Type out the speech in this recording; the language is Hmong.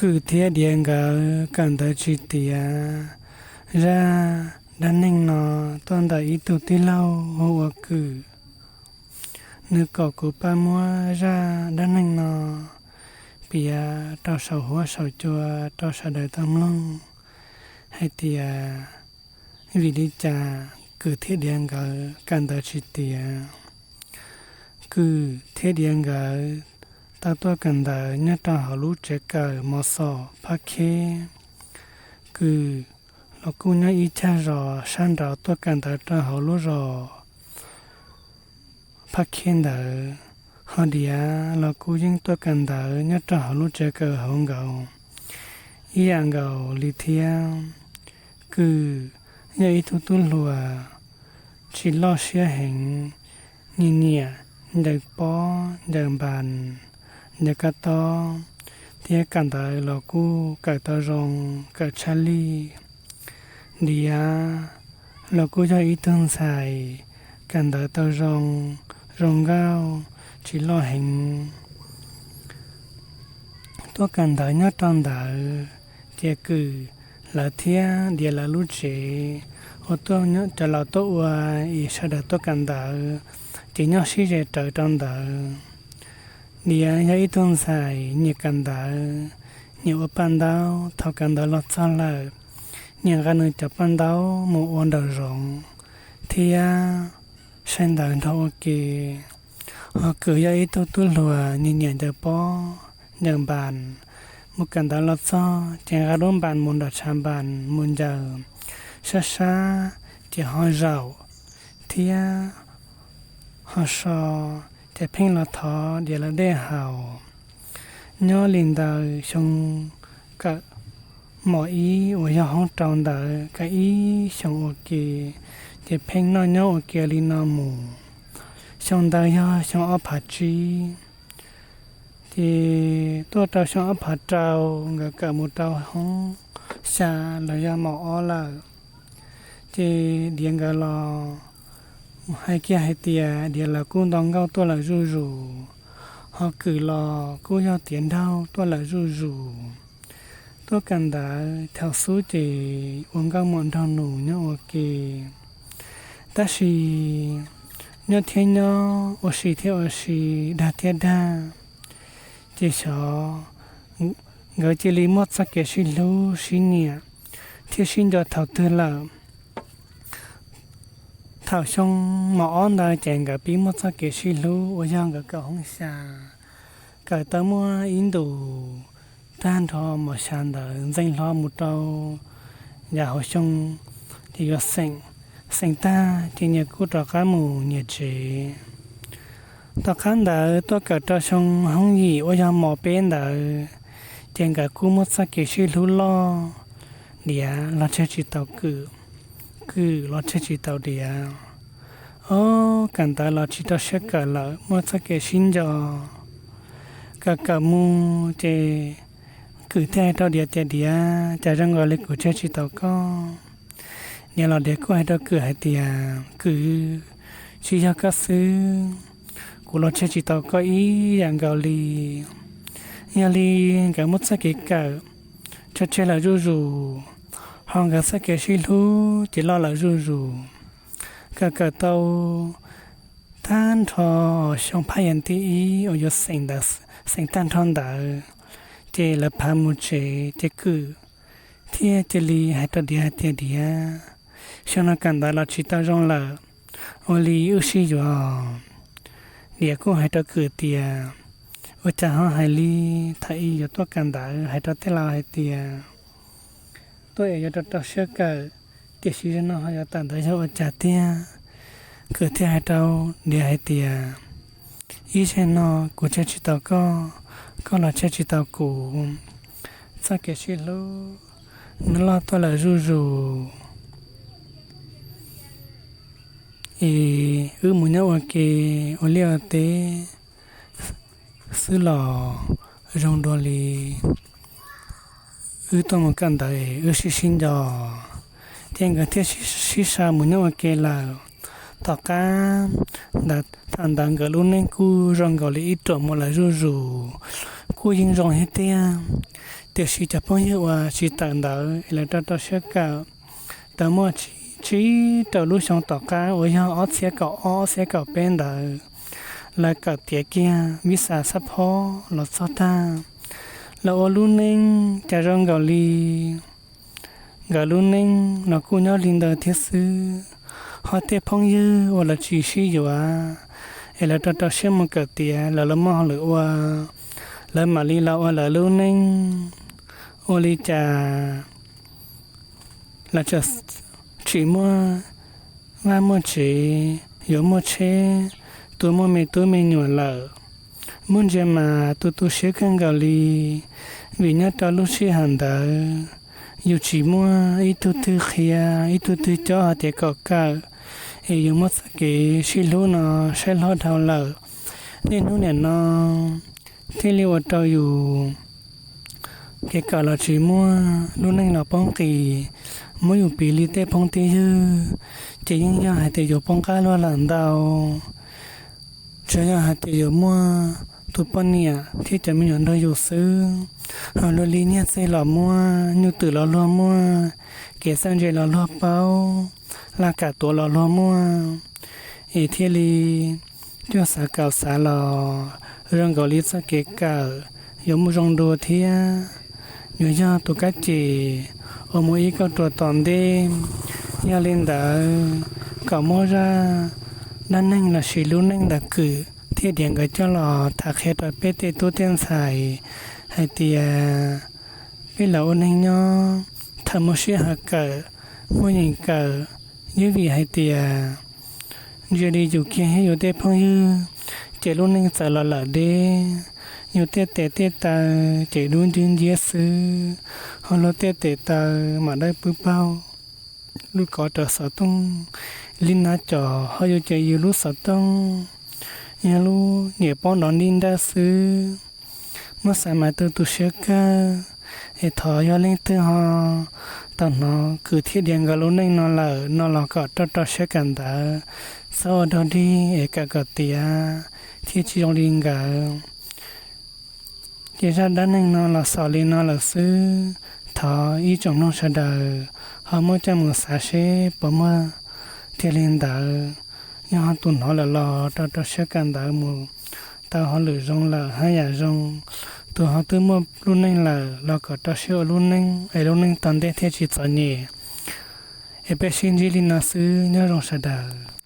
Kwm thiab Diav nkawd kawm ntawv tsis tiav. Zaj dab neeg no tuaj ntawm ib tug tij laug hu ua Kwm. Nws kom kuv pab muab zaj dab neeg no piav rau saum huab saum cua rau sawv daws tau mloog hais tias vim li cas Kwm thiab Diav nkawd kawm ntawv tsis tiav. Kwm thiab Diav nkawd tau tuaj kawm ntawv nyob rau hauv lub tsev kawm mos xom Phab Kheb. Kwm los kuj nyob ib chag zos sab nraud tuaj kawm ntawv rau hauv lub zos Phab Kheb ntawd, ho Diav los kuj yeej tuaj kawm ntawv nyob rau hauv lub tsev kawm hauv nkaus ib yam nkaus li thiab. Kwm yog ib tug tub hluas tsis loj siab heev, nyiam nyiam ncaws pob ncaws npas, ncaws kab tob, thiab kawm ntawv los kuj kawm tau zoo, kawm tshaj lij. Diav los kuj yog ib tug ntxhais kawm ntawv tau zoo, zoo nkauj, tsis loj heev. Tuaj kawm ntawv nyob rau ntawd, ces Kwm lawv thiab Diav lawv lub tsev uas cov laus tuaj ua es sawv daws tuaj kawm ntawv, ces nyob sib ze rawv rau ntawd. Diav yog ib tug ntxhais nyiam kawm ntawv, nyiam ua paj ntaub, thaum kawm ntawv los txog lawm, nyiam nqa nws cov paj ntaub mus ua nraum zoov thiab saib ntawv nrog ua ke. Ho Kwm yog ib tug tub hluas nyiam nyiam ncaws pob ncaws npas, mus kawm ntawv los txog ces nqa lub npas mus nram tshav npas mus ncaws, sab sab ces ho zaum thiab ho so, ces pheej los thov Diav lawv dej haus. Nyob li ntawd xyoo kawm mos ib uas yog hoob rau ntawd kawm ib xyoos ua ke, ces pheej noj nyob ua ke li no mus. Xyoo ntawd yog xyoo ob phav tsib, ces tuaj rau xyoo ob phav rau, nkawd kawm mus rau hoob xya los yog mos ob lawm. Ces Diav nkawd los hais kiag hais tias Diav lawv kuj nto nkauj tuaj lawm zuj zus, ho Kwm los kuj yog tiav nraug tuaj lawm zuj zus. Tuaj kawm ntawv thaum xub ces ua nkauj muam nraug nus nyob ua ke. Tab sis nyob thiab nyob, ua si thiab ua si, dag thiab dag, ces xyov nkawd cia li muaj txoj kev sib hlub sib nyiam thiab sib nco thaum twg lawm. Thaum xyoo mos ob ntawd ces nkawd pib muaj txoj kev sib hlub uas yog nkawd kawm hoob xya, kawm tau muaj ib ntus tag nrho mos xya ntawd ntxeev hlo mus rau yav hauv xyoo, ces yuav xeem, xeem tag ces nyias kuj rov qab mus nyias tsev. Tom qab ntawd tuaj kawm rau xyoo hoob yim uas yog mos peb ntawd, ces nkawd kuj muaj txoj kev sib hlub loj. Diav los tseg tsis tau Kwm, Kwm los tseg tsis tau Diav. Ob, kawm ntawv los tsis rau siab kawm lawm, muaj txoj kev sib nco. Kawm kawm mus ces Kwm thiaj hais rau Diav tias, Diav, cas zoo nkaus li kuv tseg tsis tau koj? Diav los Diav kuj hais rau Kwm hais tias, Kwm, tsis yog koj xwb, kuv los tseg tsis tau koj ib yam nkaus li. Yog li nkawd muaj txoj kev kawm tso tseg lawm zuj zus, ho nkawd txoj kev sib hlub ces loj lawm zuj zus. Kawm kawm tau tag nrho xyoo phab yas thib ib uas yuav xeem tag nrho ntawd, ces lawv phav mus tsev ces Kwm thiaj cia li hais rau Diav hais tias, Diav, xyoo no kawm ntawv los tsis tau zoo lawm, ua li wb sib yuav. Diav kuj hais rau Kwm tias, Ua cas ho hais li, thaum ub yuav tuaj kawm ntawv hais rau tej laus hais tias tuaj es yuav rau rau siab kawm, tiam sis zaum no ho yuav tawm ntawv yog ua cas tiag? Kwm thiaj hais rau Diav hais tias, Ib zaug no kuv tseg tsis tau koj, koj los tseg tsis tau kuv. Txoj kev sib hlub no loj tuaj lawm zuj zus, es wb mus nyob ua ke ua liaj ua teb xwb los zoo dua li wb tuaj mus kawm ntawv es wb sib sib nco. Ces nkawd thiaj sib sau mus nyob ua ke lawm. Tom qab ntawd, thaum ntawd nkawd lub neej kuj zoo nkaus li ib ruam mus lawm zuj zus, kuj yeej zoo thiab tiag. Tiam sis cov phooj ywg uas tsis tawm ntawd es lawv rau rau siab kawm, tau muaj tsib rau lub xyoo tom qab uas yog ob txhiab kaum ob ob txhiab kaum peb ntawd, lawv kawm tiav kiag vib xas xab phob los txog tag, lawv ua lub neej cas zoo nkaus li nkawd lub neej los kuj nyob li ntawd thiab xwb. Ho tej phooj ywg uas lawv tsis sib yuav es lawv rau rau siab mus kawm tiav, lawv los muaj hauj lwm ua, lawv mam li los ua lawv lub neej. Ua li cas lawv tseem tsis muaj vaj muaj tsev, yuav muaj tsheb, tus muaj me tub me nyuam lawm. Muaj ntsia mas tu tu siab kawg nkaus li, vim nyob rau lub sij hawm ntawd yus tsis muaj ib tug twg qhia, ib tug twg cob hais tias kom kawm, es yus muab txoj kev sib hlub no saib hlob dhau lawm. Niaj hnub nim no thiaj li ua rau yus kev kawm los tsis muaj, lub neej los poob qis. Muab yus piv li tej phooj tej ywg, ces yeej yog hais tias yuav poob qab luag lawm ntau. Tsuas yog hais tias yuav muaj tus poj niam thiab cov me nyuam nrog yus xwb. Ho luag li nyiaj txiag los muaj, nyuj twm los luag muaj, kev txawj ntse los luag paub, laj kam tuav los luag muaj, es thiaj li cuaj xav kaum xav los zoo nkaus li txoj kev kawm yuav muaj zoo dua thiab. Yuav yog tus kab ces uas mus ib kauj ruam tom ntej. Yog li ntawd, kom muab zaj dab neeg lossis lub neej ntawm Kwm thiab Diav nkawd coj los tham qhia rau peb tej tub tej ntxhais hais tias peb los ua neeg nyob, thaum muaj sij hawm kawm, muaj yeem kawm, yeej vim hais tias ntsia li yus kiag thiab yus tej phooj ywg, ces lub neej txawv los lawm deb. Yus tej tes tej taw ces dub ncwb nciab xwb, ho luag tej tes taw mam dawb pwb paug, lub kov raws xov tooj li na com, ho yus ces yus lub xov tooj yog lub nyem pob nrov nti nrawj xwb. Muab xav mas tu tu siab kawg. Es thov yog leej twg ho tau hnov Kwm thiab Diav nkawd lub neej no lawm no los kom rau rau siab kawm ntawv, txhob ua dog dig es kawm kom tiav thiaj tsis zoo li nkawd. Ces zaj dab neeg no los xaus li no lawm xwb. Thov ib tsoom mloog sawv daws ho muab coj mus xav seb puas muaj tiag li ntawd. Yog ho tus hnov lawm los rau rau siab kawm ntawv mus tau hauj lwm zoo lawm haj yam zoo. Tus ho twb muaj lub neej lawm los kom rau siab ua lub neej es lub neej tom ntej thiaj tsis txom nyem. Es peb sib ntsib li no xwb, nyob zoo sawv daws.